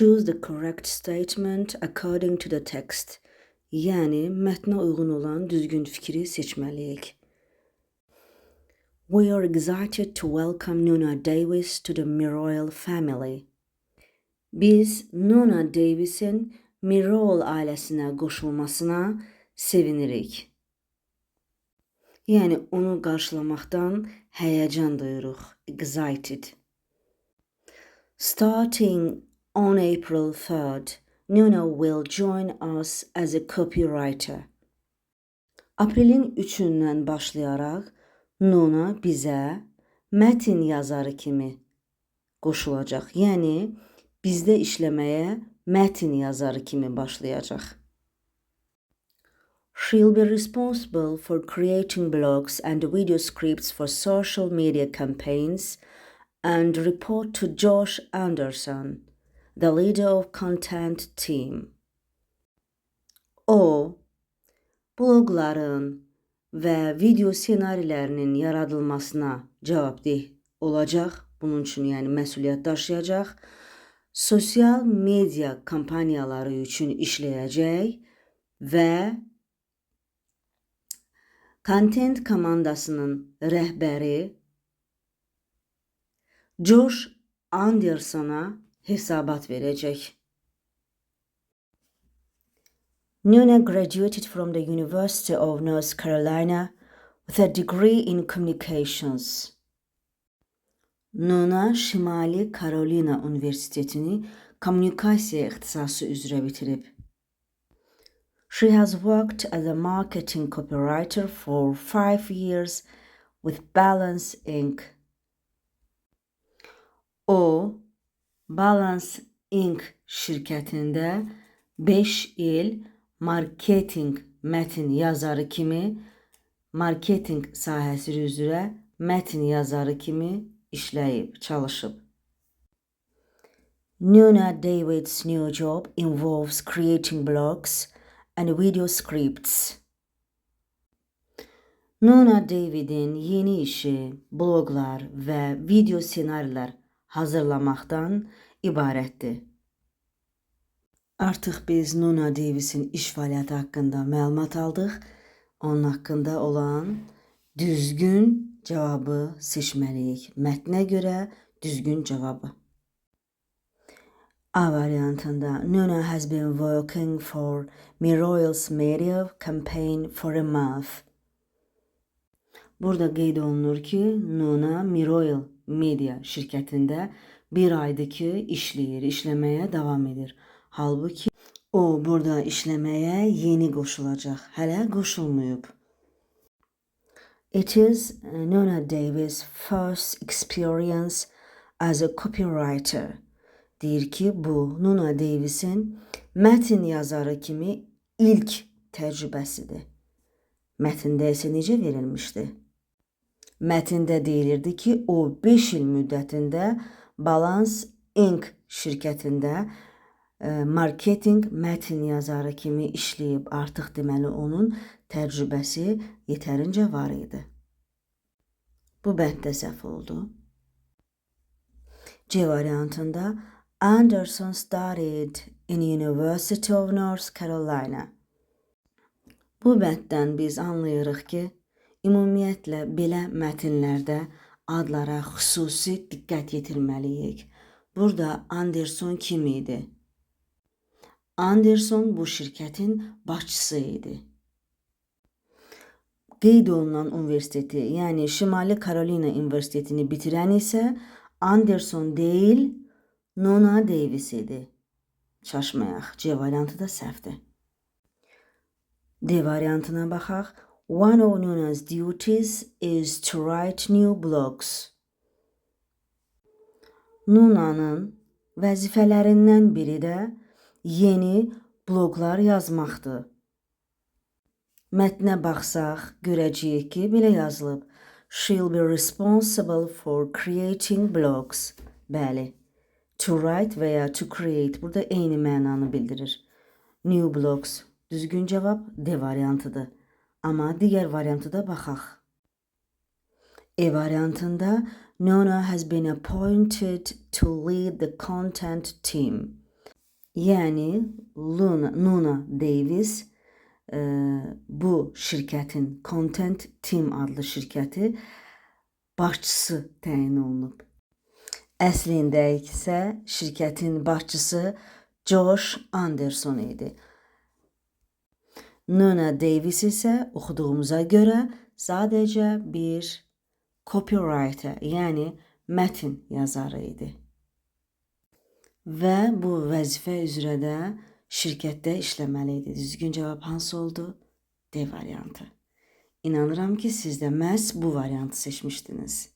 Choose the correct statement according to the text. Yəni mətnə uyğun olan düzgün fikri seçməliyik. We are excited to welcome Nuna Davis to the Miroil family. Biz Nuna Davis'in Miroil ailəsinə qoşulmasına sevinirik. Yəni onu qarşılamaqdan həyəcan duyuruq. Excited. Starting on April 3rd, Nuna will join us as a copywriter. Aprelin 3-dən başlayaraq Nuna bizə mətn yazarı kimi qoşulacaq. Yəni bizdə işləməyə mətn yazarı kimi başlayacaq. She'll be responsible for creating blogs and video scripts for social media campaigns and report to Josh Anderson, the leader of content team. O, bloqların və video ssenarilərinin yaradılmasına cavabdeh olacaq. Bunun üçün yəni məsuliyyət daşıyacaq. Sosial media kampaniyaları üçün işləyəcək və kontent komandasının rəhbəri Josh Andersona hesabat verəcək. Nuna graduated from the University of North Carolina with a degree in communications. Nuna Şimali Karolina Universitetini kommunikasiya ixtisası üzrə bitirib. She has worked as a marketing copywriter for 5 years with Balance Inc. O, Balance Inc. Şirkətində 5 il marketinq mətn yazarı kimi, marketinq sahəsi üzrə mətn yazarı kimi işləyib, çalışıb. Nuna David's new job involves creating blogs and video scripts. Nuna David'in yeni işi bloqlar və video ssenarilər hazırlamaqdan ibarətdir. Artıq biz Nuna Davis'in iş fəaliyyəti haqqında məlumat aldıq. Onun haqqında olan düzgün cavabı seçməliyik. Mətnə görə düzgün cavabı. A variantında Nuna has been working for Miroil's media campaign for a month. Burada qeyd olunur ki, Nuna Miroil Media şirkətində bir aydır ki, işləyir, işləməyə davam edir. Halbuki o burada işləməyə yeni qoşulacaq, hələ qoşulmayıb. It is Nuna Davis' first experience as a copywriter. Deyir ki, bu Nuna Davis'in mətn yazarı kimi ilk təcrübəsidir. Mətndə isə necə verilmişdi? Mətndə deyilirdi ki, o 5 il müddətində Balance Inc. Şirkətində marketinq mətn yazarı kimi işləyib. Artıq deməli onun təcrübəsi yetərincə var idi. Bu bənddə səhv oldu. C variantında Anderson studied in University of North Carolina. Bu bənddən biz anlayırıq ki, ümumiyyətlə belə mətnlərdə adlara xüsusi diqqət yetirməliyik. Burada Anderson kim idi? Anderson bu şirkətin başçısı idi. Qeyd olunan universiteti, yəni Şimali Karolina Universitetini bitirən isə Anderson deyil, Nona Davis idi. Çaşmayaq. C variantı da səhvdir. D variantına baxaq. One of Nuna's duties is to write new blogs. Nuna'nın vəzifələrindən biri də yeni bloqlar yazmaqdır. Mətnə baxsaq, görəcəyik ki, belə yazılıb. She'll be responsible for creating blogs. Bəli. To write və ya to create burada eyni mənanı bildirir. New blogs. Düzgün cavab D variantıdır. Amma digər variantı da baxaq. E variantında Nona has been appointed to lead the content team. Yəni Luna Davis bu şirkətin Content Team adlı şirkəti başçısı təyin olunub. Əslində isə şirkətin başçısı Josh Anderson idi. Nuna Davis isə oxuduğumuza görə sadəcə bir copywriter, yəni mətn yazarı idi. Və bu vəzifə üzrə də şirkətdə işləməli idi. Düzgün cavab hansı oldu? D variantı. İnanıram ki, siz də məhz bu variantı seçmişdiniz.